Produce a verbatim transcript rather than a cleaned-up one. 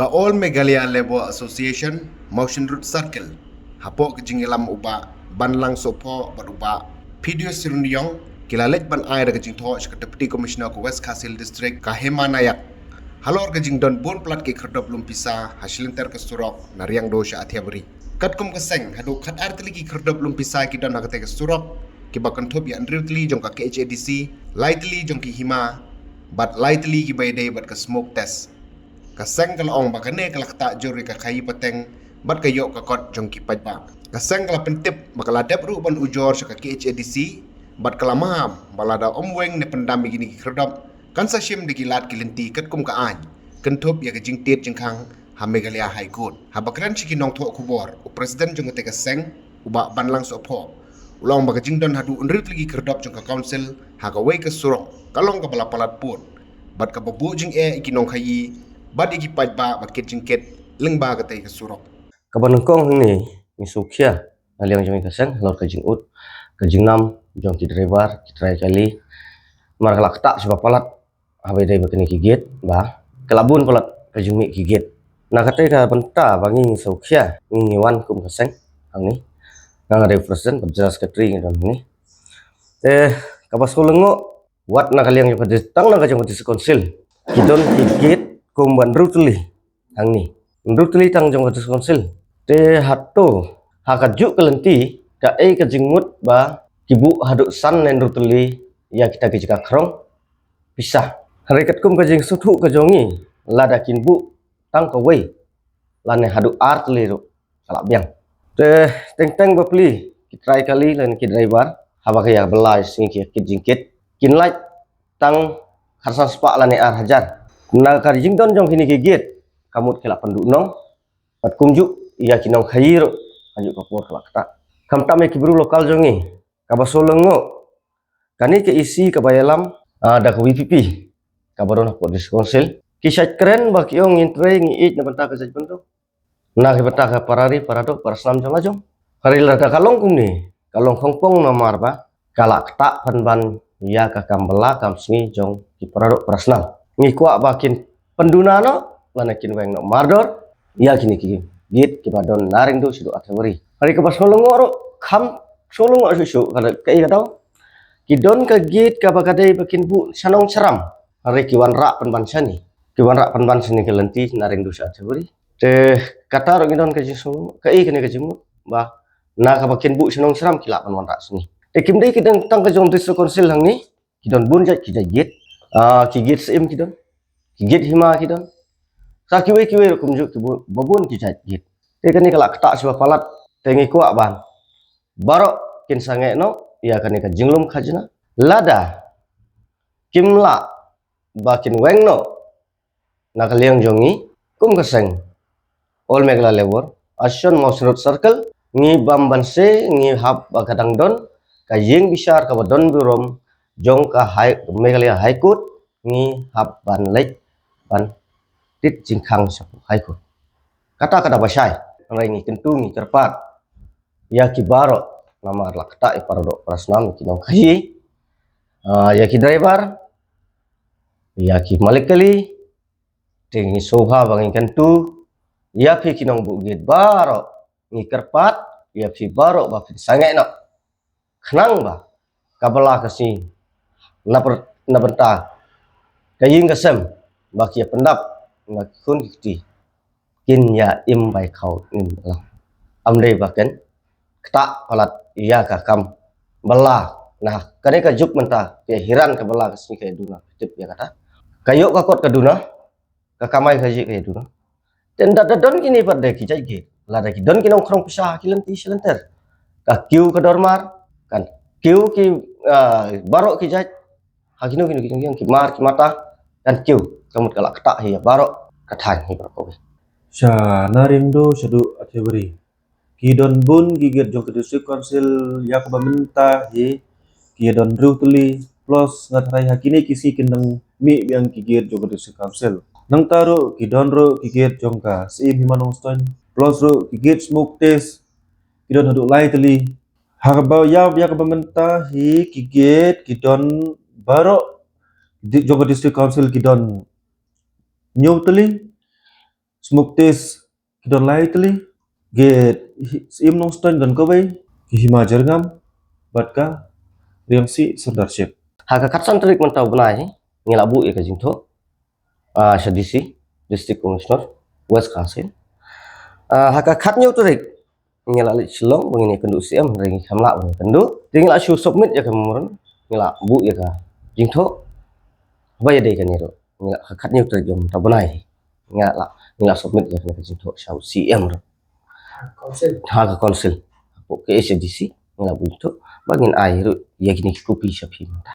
Ka All Meghalaya Labour Association, Mawshynrut Circle, hapoh ka jingïalam u Bah Banlang Sohphoh bad u Bah Phidius Rynïong, ki la leit ban ai da ka jingthoh sha ka Deputy Commissioner ka West Khasi Hills District, ka Hema Nayak, halor ka jingdon bun palat ki khyrdop lum pisa ha shilynter ka surok na Riangdo sha Athiabari. Katkum ka seng, haduh khatar tylli ki khyrdop lum pisa ki don ha katei ka surok, kiba kynthup ïa hynriew tylli jong ka K H A D C, lai tylli jong ki hima, bad lai tylli kiba ïadei bad ka smoke test. Ka seng ka la ong ba kane ka la ktah jur ïa ka khaii pateng bad ka ïoh ka kot jong ki paidbah. Ka seng ka la pyntip ba ka la dep ruh ban ujor sha ka K H A D C bad ka la maham ba lada ym weng ne pyndam ïa kine ki khyrdop, kan sa shim da ki lad ki lynti katkum ka aiñ, kynthup ïa ka jingtied jingkhang ha Meghalaya High Court. Haba kren sha ki nongthoh khubor, u President jong katei ka seng, u Bah Banlang Sohphoh, u la ong ba ka jingdon haduh hynriew tylli ki khyrdop jong ka Council ha kawei ka surok ka long kaba la palat pud bad kaba buh jingeh ïa ki nongkhaii bad ïa ki paidbah ba kit jingkit lyngba katei ka surok. Kaba nyngkong hangne, ngi sngewkhia na liang jong ngi ka seng halor ka jingud ka jingnam jong ki driver, ki trai kali, namar ka la ktah shibun palat haba ïadei bad kine ki gate, ba ka la bun palat ka jingmih ki gate. Na katei ka bynta ba ngi sngewkhia, ngi, ngi wan kum ka seng hangne, nga nga dei u President bad General Secretary ngi don hangne. Te kaba sngewlyngngoh, wat na ka liang jong ka dis-, tang na ka jong ka District Council, ki don ki gate kumba hynriew tylli hangne, hynriew tylli tang jong ka District Council. Te hato ha kajuh ka lynti, kaei ka jingmut ba ki buh haduh san ne hynriew tylli ïa kita ki jaka khrong pisa? Hynrei katkum ka jingsngewthuh ka jong ngi, lada kin buh tang kawei lane haduh ar tylli ruh ka la biang. Te teng teng bapli ki trai kali lane ki driver, haba ka ïa bylla sngi ki kit jingkit, kin lait tang khatsan spah lane ar hajar. Na ka jingdon jong kine ki gate, ka mut ki la pynduhnong bad kumjuh ïa ki nongkhaii ruh, hajuh ka por ka la ktah. Khamtam ïa ki briew local jong ngi, kaba sngewlyngngoh, kane ka E C kaba ïalam, ah, da ka V P P, kaba don hapoh District Council, ki shait kren ba ki ong ngin trei, ngi ïeit na bynta ka jaitbynriew, na ka bynta ka para ri, para doh, para snam jong la jong. Hynrei lada ka long kumne, ka long khongpong namar ba ka la ktah pynban ïa ka kam bylla kam sngi jong ki para doh para snam. Ngi kwah ba kin pynduna noh lane kin weng noh mardor ïa kine ki gate kiba don na Riangdo shaduh Athiabari. Hynrei kaba sngewlyngngoh ruh, kham sngewlyngngoh shuh shuh, ka, kaei ka daw? Ki don ka gate kaba ka dei ba kin buh sha Nongshram, hynrei ki wanrah pynban shane, ki wanrah pynban shane ka lynti na Riangdo sha Athiabari. Te kata ruh ngi don ka jingsngew, kaei kane ka jingmut ba na kaba kin buh sha Nongshram ki lah ban wanrah shane? Te kim dei ki don tang ka jong District Council hangne, ki don bun jait ki jait gate, ah, ki gate syiem ki don, ki gate hima ki don, sa kiwei kiwei ruh kumjuh ki bu-, ba bun ki jait gate. Te kane ka la ktah shibun palat, te ngi kwah ban baroh kin sangeh noh ïa kane ka jinglum khajna. Lada kim lah ba kin weng noh na ka liang jong ngi kum ka seng All Meghalaya Labour Association Mawshynrut Circle, ngi bam banse, ngi hap ba ka dang don ka ïing bishar kaba don burom jong ka High, Meghalaya High Court, ngi hap ban leit ban tied jingkhang sha High Court. Kata ka dei ba shai, hynrei ngi kyntu, ngi kyrpad ïa ki baroh, namar la ktah ïa para doh para snam, ki nongkhaii, ah, ïa ki driver, ïa ki malik kali, te ngi sngewbha ba ngi kyntu ïa phi ki nongbuh gate baroh, ngi kyrpad ïa phi baroh ba phin sangeh noh, khnang ba ka bylla ka sngi na per-, na bynta ka ïing ka sem ba ki ïa pyndap na ki khun ki kti, kin ïa im bai khaw im lang. Ym dei ba kin ktah palat ïa ka kam bylla. Na kane ka juk mynta, ki ïa hiran ka bylla ka sngi, ka ïa duna, tip ïa kata. Ka ïoh ka kot ka duna, ka kamai kajih ka ïa duna. Te ynda da don kine pat de ki jait gate, lada ki don ki nongkhrong pisa ha ki lynti shilynter, ka kiew ka dormar, kan kiew ki, ah, baroh ki jait, ha kino kino ki jingïang, ki mar ki mata, kan kiew, ka mut ka la ktah hi ïa baroh ka thaiñ hi baroh kawei. Sha na Riangdo shaduh Athiabari, ki don bun ki gate jong ka District Council, ïa kaba mynta hi ki ïa don hynriew tylli, plus nga tharai ha kine ki sngi kin nang mih biang ki gate jong ka District Council. Nangta ruh ki don ruh ki gate jong ka Syiem Hima Nongstoiñ, plus ruh ki gate smoke test, ki don haduh lai tylli. Ha kaba ïa, ïa kaba mynta hi ki gate ki don baroh di-, jong ka District Council ki don hynñiew tylli. Smoke test ki don lai tylli, ki Syiem Nongstoiñ don kawei, ki Hima Jyrngam bad ka Riangsih Sirdarship. Ha ka khatsan tarik mynta u bnai ngi la buh ïa ka jingthoh, ah, sha D C, District Commissioner, West Khasi Hills. Ah, ha ka khatñiew tarik ngi la leit Shillong ba ngin ïakynduh Syiem, hynrei ngim lah ban ïakynduh. Te ngi la shu submit ïa ka memorandum, ngi la buh ïa ka jingthoh. Ba ïadei kane ruh ngi la, ha ka khatñiew tarik mynta u bnai ngi la, ngi la submit ïa kane ka jingthoh sha u Syiem ruh. Ha ka council, hapoh K H A D C ngi la buh jingthoh ba ngin ai ruh ïa kine ki kopi sha phi mynta.